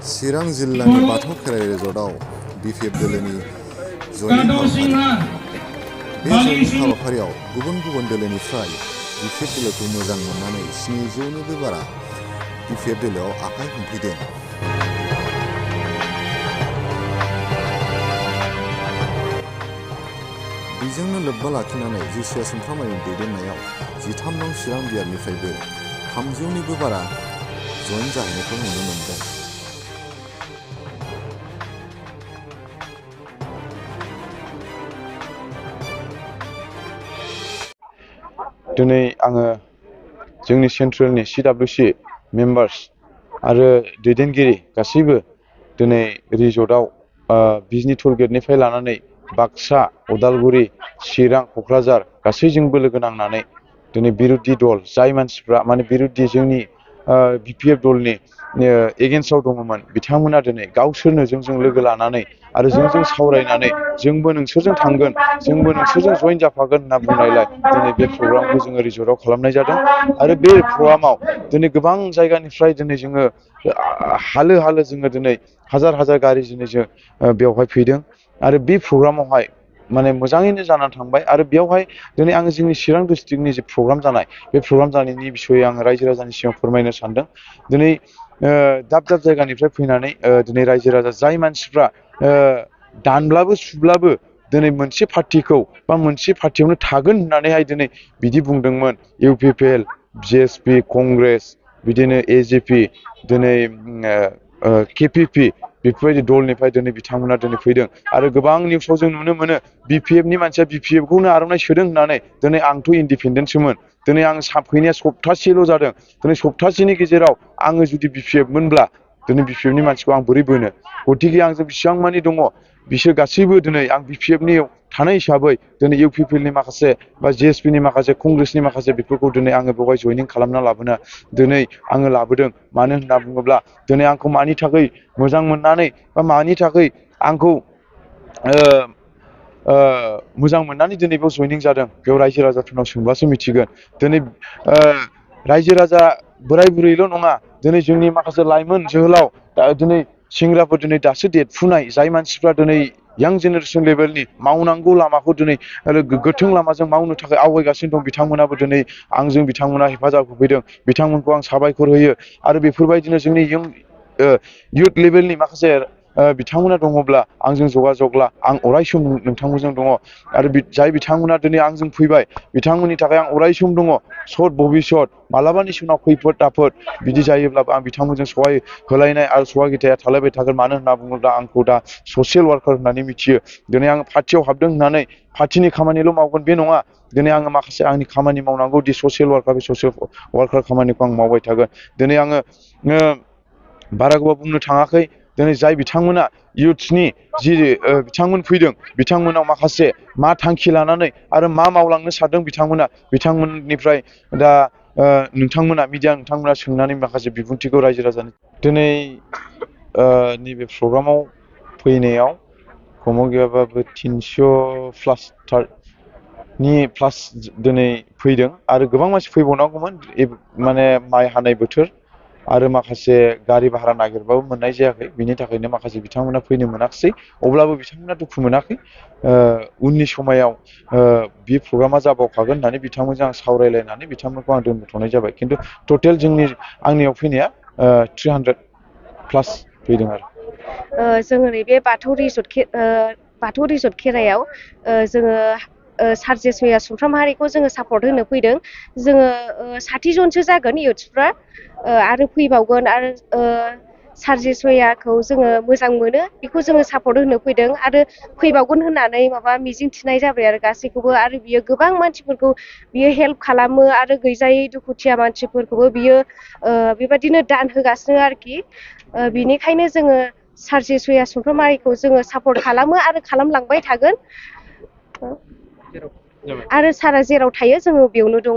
चिरां जिल्लानि बाथौ खेराइ रिजर्टआव BPF दोलोनि जयनिं हाबाफारि। बे जयनिं हाबाफारियाव गुबुन गुबुन दोलोनिफ्राय BPF दोलोखौ मोजां मोननानै 700निबो बारा BPF दोलोआव आखाइ हमफैदों। बेजोंनो लोब्बा लाखिनानै जिसया सामफ्रामारिनि दैदेननायाव 13 नं चिरां बियारनिफ्रायबो 300निबो बारा जयेन जाहैनायखौ नुनो मोनदों। दिनै आङो जोंनि सेन्ट्रेलनि CWC मेम्बार्स आरो दैदेनगिरि गासैबो दिनै रिजर्टआव बिजनि टोल गेटनिफ्राय लानानै बाक्सा, उदालगुरि, चिरां, क'क्राझार गासैजोंबो लोगो नांनानै दिनै बिरोधि दल जाय मानसिफ्रा माने बिरोधि जोंनि BPF दलनि एगेन्स्टआव दङमोन बिथांमोना दिनै गावसोरनो जोंजों लोगो लानानै आरो जोंजों सावरायनानै जोंबो नोंसोरजों थांगोन जोंबो नोंसोरजों जयेन जाफागोन होनना बुंनायलाय दिनै बे प्रग्रामखौ जोङो रिजर्टआव खालामनाय जादों। आरो बे प्रग्रामाव दिनै गोबां जायगानिफ्राय दिनै जोङो हालो हालो जोङो दिनै हाजार हाजार गारि दिनै जों बेवहाय फैदों आरो बे प्रग्रामावहाय माने मोजाङैनो जानानै थांबाय आरो बेयावहाय दिनै आङो जोंनि चिरां डिस्ट्रिक्टनि जे प्रग्राम जानाय बे प्रग्राम जानायनि बिसयै आङो रायजो राजानि सिगाङाव फोरमायनो सानदों। दिनै दाब दाब जायगानिफ्राय फैनानै दिनै रायजो राजा जाय मानसिफ्रा दानब्लाबो सुब्लाबो दिनै मोनसे पार्टिखौ बा मोनसे पार्टियावनो थागोन होननानैहाय दिनै बिदि बुंदोंमोन UPPL, JSP, कंग्रेस, बिदिनो AJP, दिनै KPP बेफोरबायदि दलनिफ्राय दिनै बिथांमोना दिनै फैदों आरो गोबां निउसाव जों नुनो मोनो BPFनि मानसिया BPFखौनो आर'नाइ सोदों होननानै। दिनै आंथ' इन्डिपेन्डेन्टसोमोन। दिनै आं फैनाया सप्तासेल' जादों। दिनै सप्तासेनि गेजेराव आङो जुदि BPF मोनब्ला दिनै BPFनि मानसिखौ आं बोरै बोनो? गतिके आंजों बेसेबां मानि दङ बिसोर गासैबो दिनै आं BPFनियाव थानाय हिसाबै दिनै UPPLनि माखासे बा JSPनि माखासे कंग्रेसनि माखासे बेफोरखौ दिनै आङो बेवहाय जयनिं खालामना लाबोनो दिनै आङो लाबोदों। मानो होनना बुङोब्ला दिनै आंखौ मानि थाखाय मोजां मोननानै बा मानि थाखाय आंखौ मोजां मोननानै दिनै बेयाव जयनिं जादों बेयाव रायजो राजाफोरनाव सोंब्लासो मिथिगोन। दिनै रायजो राजा बोराय बुरैल' नङा दिनै जोंनि माखासे लाइमोन जोहोलाव दिनै सेंग्राफोर दिनै दासो देरफुनाय जाय मानसिफ्रा दिनै यां जेनेरेसन लेभेलनि मावनांगौ लामाखौ दिनै गोथों लामाजों मावनो थाखाय आवगायगासिनो दं बिथांमोनाबो दिनै आंजों बिथांमोना हेफाजाब होफैदों। बिथांमोनखौ आं साबायखर होयो आरो बेफोरबायदिनो जोंनि इयुथ लेभेलनि माखासे बिथांमोना दङब्ला आंजों जगाजगला आं अरायसम नोंथांमोनजों दङ आरो जाय बिथांमोना दिनै आंजों फैबाय बिथांमोननि थाखाय आं अरायसम दङ। सत भबिसत मालाबानि समाव खैफोद आफोद बिदि जायोब्लाबो आं बिथांमोनजों सहाय होलायनाय आरो सहायगिथाया थालायबाय थागोन। मानो होनना बुङोब्ला आंखौ दा ससियेल वार्कार होननानै मिथियो। दिनै आं पार्टियाव हाबदों होननानै पार्टिनि खामानिल' मावगोन बे नङा। दिनै आङो माखासे आंनि खामानि मावनांगौ दि ससियेल वार्कार बे ससियेल वार्कार खामानिखौ आं मावबाय थागोन। दिनै आङो बारा गोबाव बुंनो थाङाखै। दिनै जाय बिथांमोना इयुथ्सनि जि बिथांमोन फैदों बिथांमोनाव माखासे मा थांखि लानानै आरो मा मावलांनो सानदों बिथांमोननिफ्राय दा नोंथांमोना मिडिया नोंथांमोना सोंनानै माखासे बिबुंथिखौ रायजो राजानो दिनै नैबे प्रग्रामाव फैनायाव खमाव गैयाबाबो 300+ दिनै फैदों आरो गोबां मानसि फैबावनांगौमोन माने माइ हानाय बोथोर आरो माखासे गारि भारा नागिरबाबो मोननाय जायाखै। बिनि थाखायनो माखासे बिथांमोना फैनो मोनाखिसै। अब्लाबो बिथांमोना दुखु मोनाखै। उननि समायाव बे प्रग्रामा जाबावखागोन होननानै बिथांमोनजों आं सावरायलायनानै बिथांमोनखौ आं दोनथ'नाय जाबाय। खिन्थु टटेल आंनियाव फैनाया 300+ फैदों आरो। जोङो नैबे बाथौ रिजर्ट खेरायाव जोङो सार जिसया सामफ्रामहारिखौ जोङो सापर्ट होनो फैदों। जोङो 60 जनसो जागोन इयुथ्सफ्रा आरो फैबावगोन आरो सार जिसयाखौ जोङो मोजां मोनो बेखौ जोङो सापर्ट होनो फैदों आरो फैबावगोन होननानै मिजिं थिनाय जाबाय आरो गासैखौबो। आरो बियो गोबां मानसिफोरखौ बियो हेल्प खालामो आरो गैजायै दुखुथिया मानसिफोरखौबो बियो बेबायदिनो दान होगासिनो आरोखि। बिनिखायनो जोङो सार जिसया सामफ्रामहारिखौ जोङो सापर्ट खालामो आरो खालामलांबाय थागोन आरो सारा जेराव थायो जोङो बेयावनो दङ।